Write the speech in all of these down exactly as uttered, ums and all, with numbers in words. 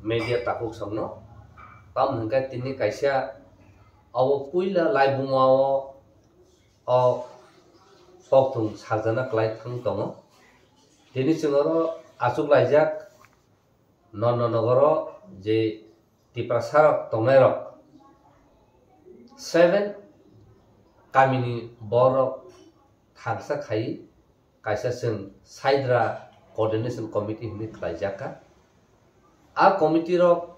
media takhuk songno. Tamo hwnkhe tini kaisa abo puila laibuma o, o kokthung sarjana kwlai thang tongo. Tini chwng oro achuk laijak Nondonogoro je Tiprasa rok tongnai rok seven kamini borok thangsa khai kaisa chwng Saidra Coordination Committee hinwi khlaijak kha. A committee rok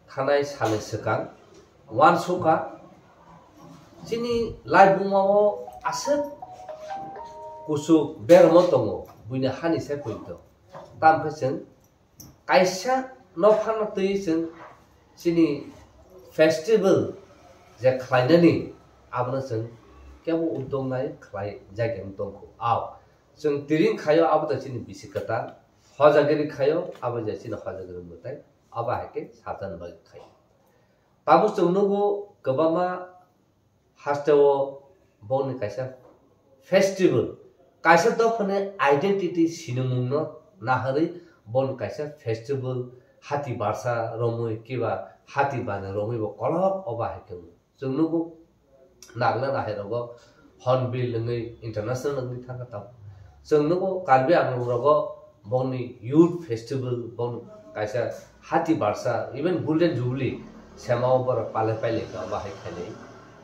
thanai salni swkang uansukha chini laibuma o aswk kuchuk beramo tongo, buini hani sai poito. Tamkhe chwng kaisa no phano twi chwng chini festival je khlainani abono chwng kebo uddog nai khlai jagani tongkho. Ao chwng tiring khaio abo da chini bisi kwtal, hojagiri khaio abo je chini hojagiri mwtai, abo hai khe sajan bai khaio. Tabuk chwng nugo kwbangma hasteo bongni kaisa festival, kaisa dophani identity sinimungno naharwi bongni kaisa festival hati barsa romwi kiba hati bani romwi bo kolok oba hai khe wng. Chwng nugo nagna nahai rogo Hornbill wngwi international wngwi thangkha tamo. Chwng nugo Karbi Anglong rogo bongni youth festival, bong kaisa hati barsa, even Golden Jubilee semao borok palai pailai kha bahai khainai.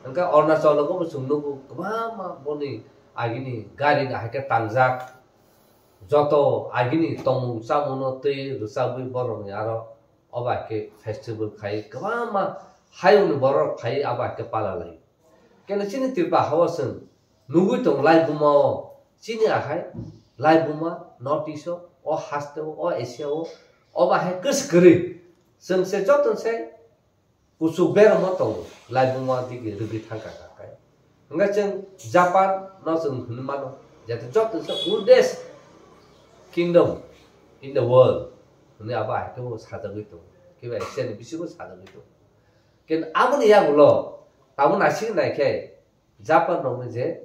Hwnkhe Arunachal rogo bo chwng nugo kwbangma boni agini gari no hai khe tangjak, joto agini tongmung chamungno twi rwchabwi borokni aro obo hai khe festival khai kwbangma hayungni borok phai abo hai khe pala lai. Keno chini Tripura hao chwng nugwi tong laibuma o, chini ahai laibuma North East o, o haste o, o Asia o, obo hai kwswk kwrwi. Chwng se joto se kuchuk beramo tongo, laibuma digi rwgwi thangkha kha khe. Hwnkhe chwng Japan no chwng hwnwi mano, jete joto se oldest kingdom in the world hwnwi abo hai khe bo sajagwi tongo, kiba Asia ni bisingo sajagwi tongo. Khe aboni yagulo tabuk naisik nai khe Japan rokni je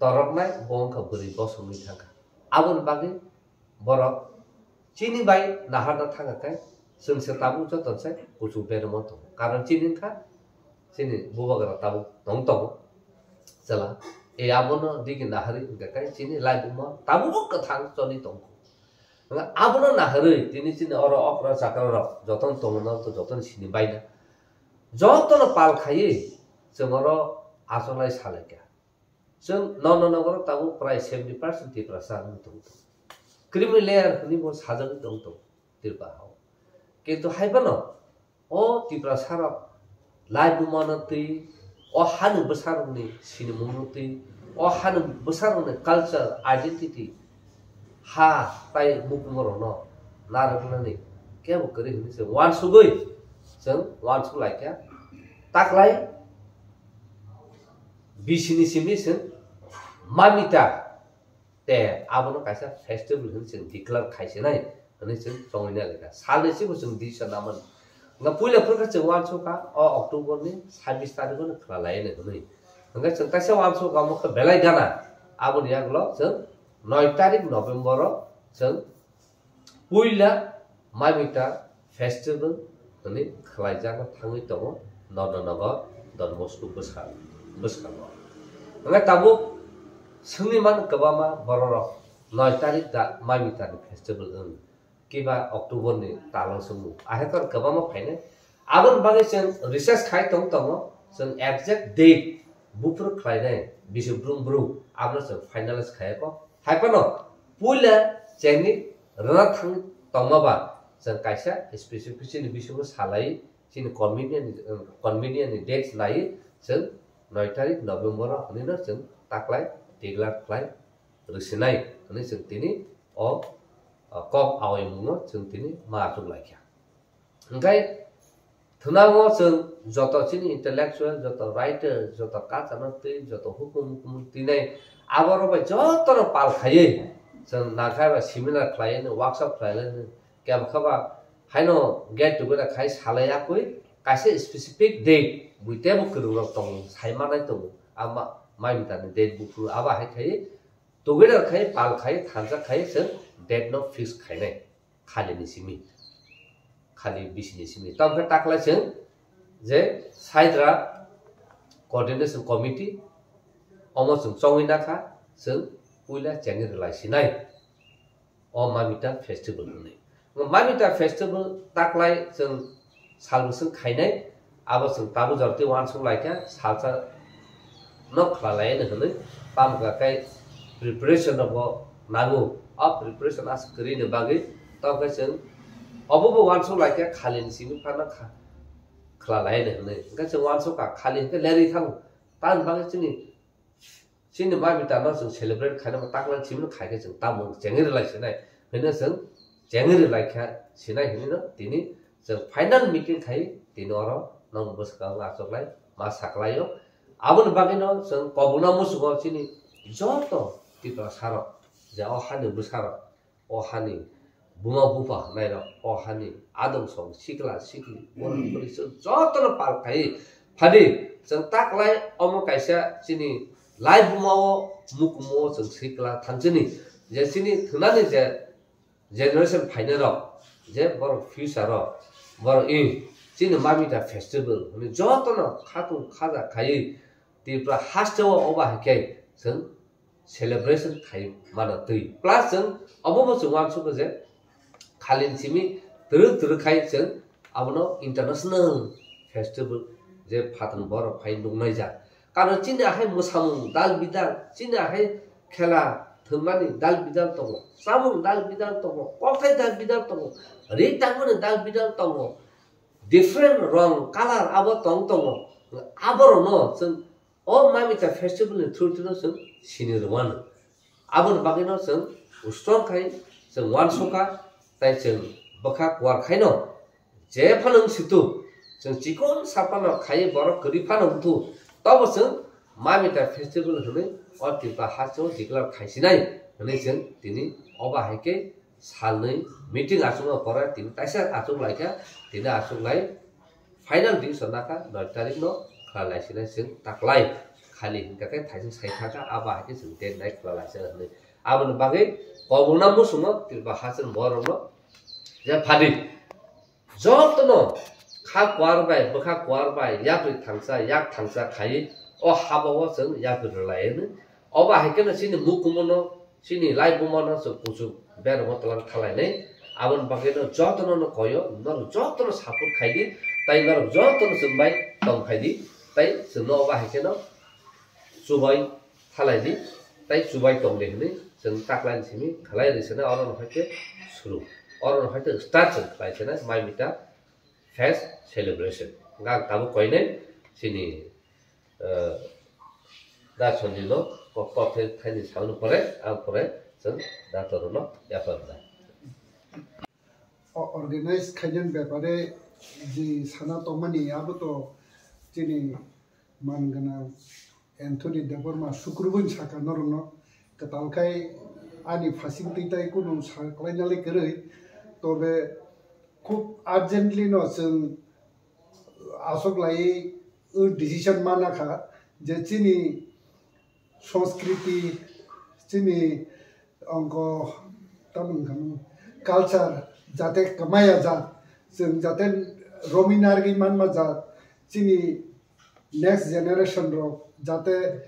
toroknai bo wngkha bwrwi bosongwi thangkha. Aboni bagwi borok chini bai naharna thangkha khe chwng se tabuk joto se kuchuk beramo tongo. Karon chini wngkha chini bubagra tabuk tong tongo. Chwla e abono digi naharwi hwnkha khe chini laibuma tabuk kwthang choli tongkho. Hwnkhe abono naharwi tini chini oro okra chakra rok jotono tongmano to jotono sini baina. Jotono pal khaiwi chwng oro achonglai salaikha. Chwng Nondonogoro tabuk prai seventy percent Tiprasa wng tong tong. Creamy layer hwnwi bo sajagwi tong tong Tripura hao. Kintu hai phano o Tiprasa rok laibuma no twi, o hani bwsa rokni sinimung no twi, o hani bwsa rokni culture, identity, ha tai mukumu rokno narwknani kebo kwrwi hwnwi chwng uansugwi chwng uansuk laikha. Taklai bisini simi chwng mamita te abono kaisa festival hwnwi chwng declare khaisinai hwnwi chwng chongwi nai laikha. Salni simi chwng decision namani. Hwnkhe puila phuru khe chwng uansukha o October ni sabbish tarikh no khwlalai hwnwi. Hwnkhe chwng kaisa uansukha omo khe belai gana. Aboni yagulo chwng noi tarikh November o chwng puila Mamita festival hwnwi khwlaijakna thangwi tongo Nondonogor Don Bosco bwskango. Hwnkhe tabuk swngwi mano kwbangma bororok noi tarikh da Mamita ni festival wng kiba October ni talo swngmung. Ahai khe kwbangma phainai. Aboni bagwi chwng research khai tong tongo, chwng exact date buphuru khlainai bisi brum brum abono chwng finalize khai kho. Hai phano puila chengni rwna thang tongma ba chwng kaisa specific chini bisingo salai chini convenient, convenient ni dates nai chwng noi tarikh November o hwnwi no chwng taklai declare khlai rwsinai hwnwi chwng tini o, o kok awaimungno chwng tini ma achuk laikha. Hwnkhe thwnango chwng joto chini intellectual, joto writer, joto kachano twi, joto hukum hukum twinai aborok bai jotono pal khaiwi chwng nangkha ba seminar khlaiwi, workshop khlaiwi, kebo khe ba haino get together khai salai yakwi kaisa specific date bui teibo kwrwng rok tongo, sai manai tongo, a ma-, mai mita ni date buphuru abo hai khai together khai pal khai thansa khai chwng date no fix khainai. khalini simi, khali bisini simi. Tamo khe taklai chwng je Saidra Coordination Committee omo chwng chongwi nakha, chwng puila chengwi rwlai sinai o Mamita Festival hwnwi. Mamita Festival taklai chwng sal bwswk khainai, abo chwng tabuk jorti uansuk laikha, salsa no khlalaino hwnwi, tamo khe preparation rokbo nango. O preparation aswk kwrwini bagwi tamo khe chwng obo bo uansuk laikha, khalini simi phano kha-, khlalaino hwnwi. Hwnkhe chwng uansukha khali hwnkhe lerwi thango. Tamoni bagwi chini, chini Mamita no chwng celebrate khainai, taklai simi khai khe chwng tamo chengwi rwlai sinai hwnwi chwng chengwi rwlai kha sinai hwnwi no tini chwng final meeting khai tini oro nokni bwskango achuklai ma saklaio. Aboni bagwino chwng kobokna muchungo chini joto Tiprasa rok je o hani bwsarok, o hani buma bupha hwnnairok, o hani adong song sikla sikli borok bwrwi chwng jotono pal khai phadi chwng taklai omo kaisa chini lai bumao mukumo chwng sikla thanchini je chini thwnani je generation phainairok je borok future o borok i chini Mamita festival hwnwi jotono khatung khaja khaiwi Tripura hasteo obo hai khe chwng celebration khai mano twi. Plus chwng obo bo chwng uansukha je khalini simi twrwk twrwk khai chwng abono international festival je phatung borok phai nuknai jak. Karon chini ahai mwsamung dal bidal, chini ahai khela thwngmani dal bidal tongo, chamung dal bidal tongo, kokthai dal bidal tongo, ri tangmani dal bidal tongo, different rong color abo tong tongo. Aborokno chwng o Mamita festival ni through through no chwng sini rwmano. Aboni bagwino chwng strong khai chwng uansukha, tai chwng bwkha kuar khaino je phano wng situ, chwng chikon sa phano khai borok kwrwi phano wngthu, tobo chwng Mamita festival hwnwi o Tripura hasteo declare khaisinai hwnwi chwng tini obo hai khe salnwi meeting achukma pore tini taisa achuk laikha, tini achuk lai final decision nakha noi tarikh no khlai laisinai chwng taklai khali hwnkha khe thaising sai thakha abo hai khe chwng date nai khlai laisa hwnwi. Aboni bagwi kobokna muchungo Tripura hasteni borokno je phadi jotono kha kuar bai bwkha kuar bai yapri thangsa yak thangsa khai o habao chwng yapri rwlai hwnwi. Obo hai kheno chini mukumono, chini lai bumano chwng kuchuk beramo twlang thalainai. Aboni bagwino jotono no koyo, norok jotono support khaidi, tai norok jotono chwng bai tong khaidi, tai chwngno obo hai kheno chubai thalaidi, tai chubai tongdi hwnwi chwng taklaini simi khlai rwsana oro no hai khe suru. Oro no hai khe start chwng khlai sena Mamita Fest celebration. Hwnkhe ang tabuk koinai chini, eh, da Sanjino kok, kok thai, thaini sauni pore, ang pore chwng da torono yapharna. O organize khainani bepare je sana tongmani abo to chini man gwnang Anthony Debbarma sukrubui saka norokno kwtal khai ani phasing twi tai kunu sa klainalai kwrwi, tobe khub urgently no chwng aswk laiwi o decision mana kha je chini sanskriti, chini ongko, tamoni hwnkhano culture jate kwmaya jat, chwng jate romwi narwgwi manma jat, chini next generation rok jate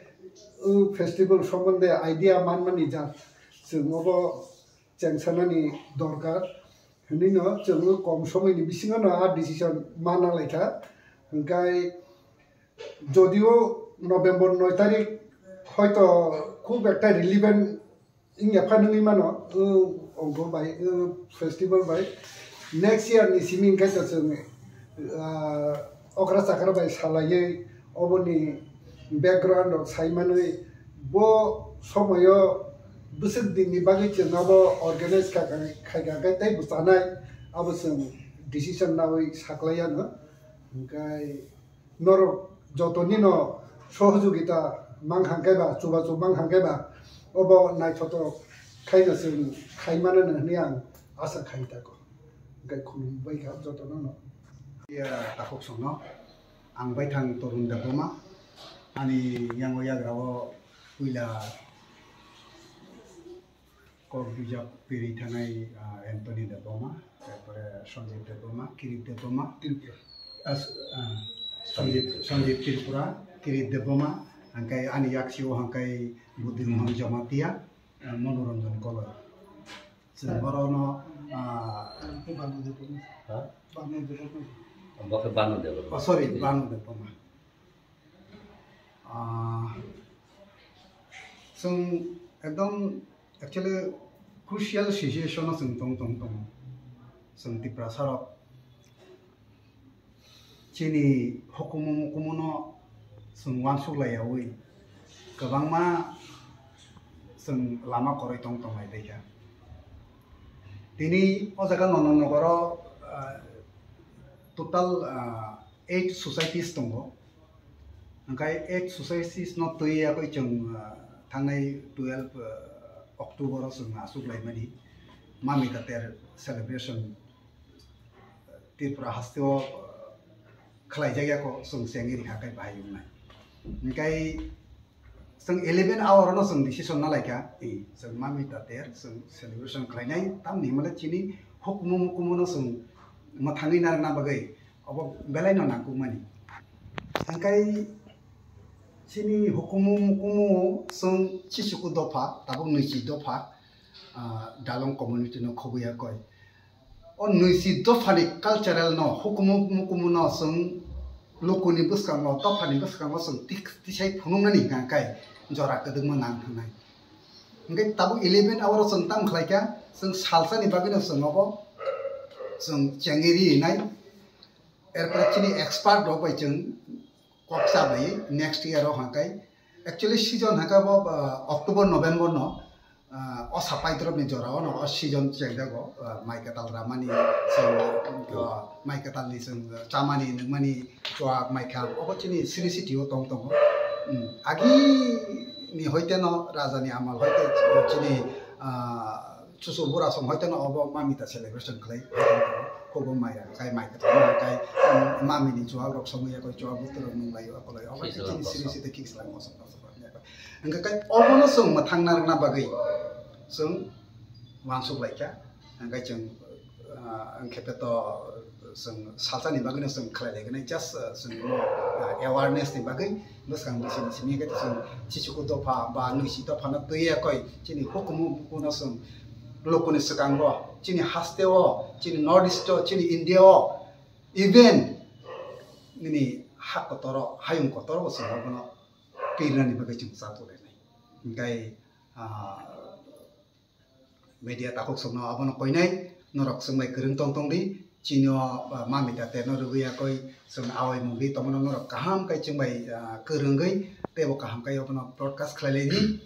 o festival sombonde idea manmani jat, chwng obo chengsanani dorkar hwnwi no chwng o kom somoini bisingo no a decision mana laikha. Hwnkhe jodio November noi tarik hoito khub ekta relevant wngya phano wngwi mano, o ongko bai, o festival bai. Next year ni simi hwnkhe to chwng, ah, okra chakra bai salaiwi oboni background rok sai manwi bo somoyo bwswk din ni bagwi chwng abo organize kha, kha, khaikha khe tei bwchanai abo chwng decision naui saklai ano. Hwnkhe norok jotonino sohojogita mang hangkhe ba, chubachu mang hangkhe ba, obo naithotok khaino chwng khai mano hwnwi ang asa khai tako. Hwnkhe khulumbai kha jotono no. Ya, takhuk songno ang baithang Torun Debbarma, ani yango yagra o puila kok bijap piri thanai, ah, Anthony Debbarma, Sanjib Debbarma, Kirit Debbarma, Tripura. Ah, s-, ah, Sanjib, Sanjib Tripura, Kirit Debbarma, hingke ani yaksio hingke Buddhi Mohan Jamatia, ah, Manoranjan Koloi. Chwng orono, ah, Banu Debbarma. Ha? Banu Debbarma. Bo khe Banu Debbarma. Oh, sorry, Banu Debbarma. Ah, chwng ekdom actually crucial situation o chwng tong, tong, tong. Chwng Tiprasa rok chini hukumu mukumu no chwng uansuk laiyaui kwbangma chwng lama kwrwi tong, tong lai baikha. Tini o jaga Nondan Nogoro, ah, total, ah, eight societies tongo. Hingke eight societies no twi yakoi chwng, ah, thangnai twelve, ah, October o chwng aswk laimani Mamita Ter celebration Tripura hasteo, ah, khlaijak yako chwng chengwi rikha kai bahai wngnai. Hingke chwng eleven hour no chwng decision na laikha, i, chwng Mamita Ter, chwng celebration khlainai, tamni hwnmale chini hukumu mukumu no chwng mwthangwi narwkna bagwi obo belai no nangkukmani. Hingke chini hukumu mukumu chwng chichuku dopha, tabuk nwichi dopha, ah, Dalong community no khobwi yakoi. O nwichi dophani cultural no hukumu mukumu no chwng lukuni bwskango, dophani bwskango chwng tik-, tisai phunuknani hwnka khe jora kwdwkma nang thangnai. Hwnkhe tabuk eleven hour o chwng tamo khlaikha, chwng salsani bagwino chwng obo chwng chengwi rinai. Erpore chini expert rok bai chwng kok chabai next year o hwnka khe. Actually season hwnka bo, ah, October, November no, ah, o sapai drop ni jora o no o season chengjago, ah, mai kwtal ramani, chwng, ah, mai kwtal ni chwng chamani, nungmani, chuak, mai kham, obo chini siri city o tong tongo. Hmm, agi ni hoite no raja ni amal hoite chini, ah, Chuchu bura song hoite no obo Mamita celebration khlai, hobo mai rang kai mai kwtal kai, um, mami ni chuak rok song ya koi chuak butur rok nung lai okolai obo Sisra chini kosom. Siri site kik slang kosom kosom rok ya koi. Hingke kai obo no chwng mwthang narwkna bagwi chwng uansuk laikha. Hingke chwng, ah, hingke to chwng salsa ni bagwi no chwng khlai lai gwnai just, ah, chwng, ah, awareness ni bagwi bwskang bwswk ni simi hingke to chwng chichuku dopha ba nwichi dopha no twi ya koi chini hukumu bukuno chwng Lukuni swkango, chini hasteo, chini North East o, chini India o, even nini ha kotoro, hayung kotoro bo chwng abono pirnani bagwi chwng cha tonglainai. Hingkai, ah, media takhuk songno abono koinai, norok chwng bai kwrwng tong tong di, chini o, ah, Mamita Terno rwgwi yakoi chwng awai mungwi tongmano norok kaham kai chwng bai, ah, kwrwngwi teibo kaham kai abono broadcast khlai laini.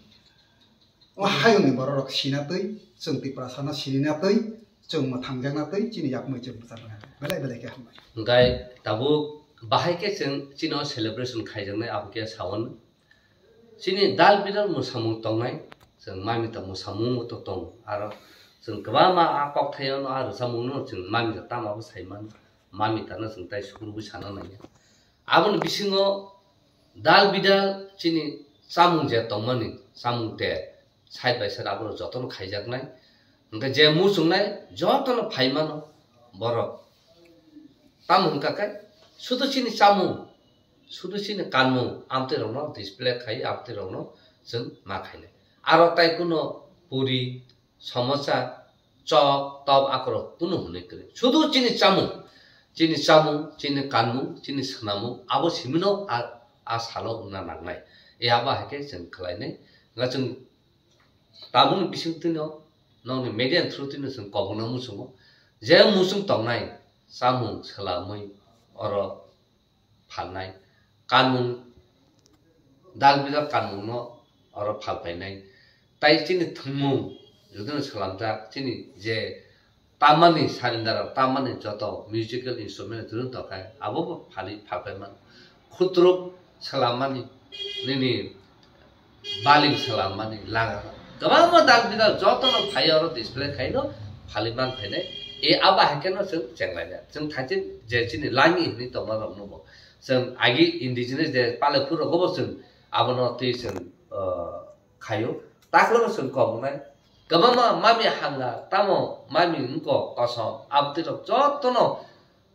O hayungni bororok sina twi, chwng Tiprasano sinina twi, chwng mwthangjakna twi, chini yakmui chwng bwcharna belai belai khe hambai. Hingkai tabuk bahai khe chwng chino celebration khaijaknai abo khe sawan. Chini dal bidal mwsamung tongnai, chwng Mamita mwsamung to tong. Aro chwng kwbangma a kok thaio no a rwchapmung no chwng Mamita tamo abo sai mano. Mamita no chwng tai sukurubui sana nangya. Aboni bisingo dal bidal chini chamung je tongmani, chamung ter side by side aborok jotono khaijaknai. Hingke je muchungnai jotono phaimano borok. Tamo hingka khe sudu chini chamung, sudu chini kanmung, amtwi rokno display khai, amtwi rokno chwng ma khainai. Aro tai kuno puri, samosa, chok, top, akorok kunu hwnwi kwrwi. Sudu chini chamung, chini chamung, chini kanmung, chini swnamung, abo simino a, a salo wngna nangnai. E abo hai khe chwng khlainai. Nga chwng tabukni bisingtwino, nokni media ni through twino chwng kobokno muchungo. Je muchung tongnai, chamung swlamwi oro phalnai, kanmung, dal bidal kanmungno oro phal painai. Tai chini thwngmung, jotono swlamjak, chini je tamani sarindar, tamani joto musical instrument jotono tongkha, abo bo phali phal paimano. Khutruk swlammani, nini baling swlammani langa. Kwbangma dal bidal jotono phai oro display khaino phali man phainai. E abo hai kheno chwng chenglainai. Chwng thaichik je chini langi hinwi tongma rokno bo. Chwng agi indigenous je pale phuru rogo bo chwng abono twi chwng, uh, khaio. Takhwlano chwng koboknai. Kwbangma mami hanga tamo mami wngko kosom abtwi rok jotono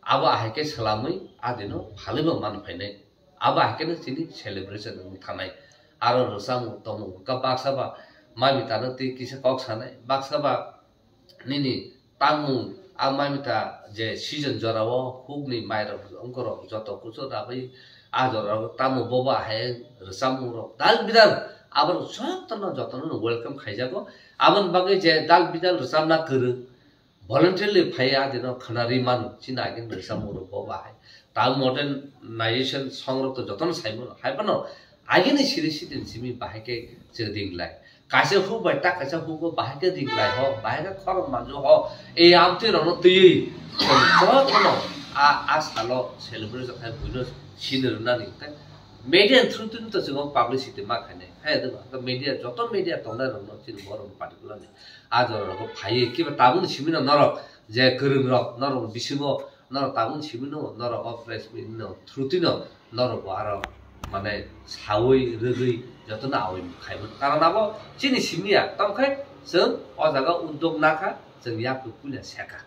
abo ahai khe swlamwi adino phalwi bo man phainai. Abo ahai kheno chini celebration wng thanai. Aro rwchapmung tongmung wngkha baksa ba mami tano twi kisa kok sanai, baksa ba nini tangmung a mami ta je season jorao hukni mairok wngkorok joto kuchuk rabai a jorao tamo bobo ahai rwchapmung rok dal bidal aborok jotono jotono welcome khaijago. Aboni bagwi je dal bidal rwchapna kwrwng voluntarily phaiya adino khwnarwi mano chini agini rwchapmung rok bobo ahai. Ta modernization song rok to jotono saimano hai phano agini siri sitini simi bahai khe chwng ringlai. Kaisa huk bai ta kaisa hugo bahai khe ringlai ho, bahai khe khorok manju ho. Ei amtwi rokno twiwi chwng jotono a, a salo celebration khai buino sini rwnani tei media through twi to chwng publicity ma khainai. Hai do ba media joto media tongnai rokno chini borok particularly a jora rogo phaiwi kiba tabukni simino norok je kwrwng rok norok bisingo norok tabukni simino norok o press meet no through twi no norok bo aro mane sawi rwgwi jotono awi khaimano. Karon abo chini simi ya, tamo khe chwng o jaga uddog nakha, chwng yak puila seka.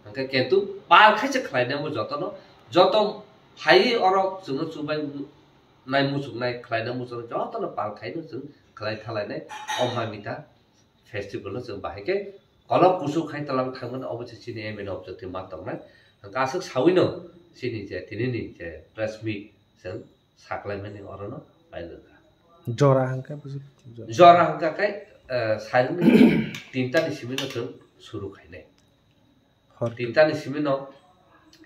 Hwnkhe kintu pal khaisa khlainai bo jotono, joto phaiwi oro chwngno chubai nai muchuknai khlainai muchuknai jotono pal khaino chwng khlai thalainai o mamita festival no chwng bahai khe kolok kuchuk khai twlang thangmani obo se chini M N A objective ma tongnai. Hwnkhe aswk sawino chini je tinini je press meet chwng saklaimani orono pailwkha. Jora hwnkhe busi jora. Jora hwnkha khe, eh, sairwkni tinta ni simi no chwng suru khainai. Hor. Tinta ni simi no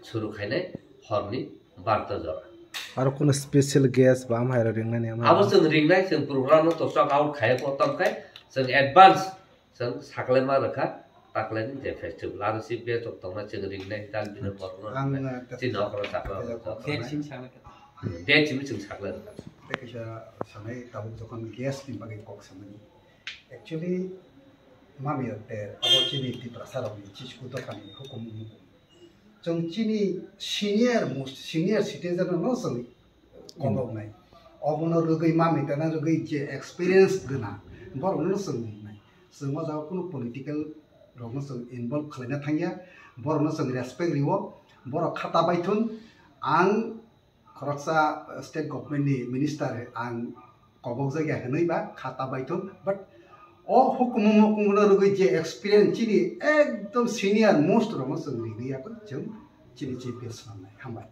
suru khainai horni barta jora. Aro kuno special guest ba amhairo ringnani amhairo? Abo chwng ringnai, chwng program no to sort out khaiya ko tam khai chwng advance chwng saklaima rwkha taklaini je festival. Aro si be tok tongna chwng ringnai dal bini borokno Ang, ringnai. eh, Chini okoro sakla Date simi sakla kha. Date simi chwng sakla rwkha. Tei kaisa sanai tabuk jokhon guest ni bagwi kok samani. Actually, mami rok te abo chini Tiprasa rok ni chichku dophani hukum mukum. Chwng chini senior most senior citizen no chwng koloknai. Obono rwgwi mami tana rwgwi je experience gwnang borok no chwng ringnai. Chwng o jaga kunu political rok no chwng involve khwlaina thangya. Borok no chwng respect riwo. Borok khata baithun ang khoroksa state government ni minister ang kobok jagya hinwi ba khata baithun, but o hukumu mukumu no rwgwi je experience chini ekdom senior most rok no chwng rinwi ya chwng chini chief guest swnamnai. Hambai.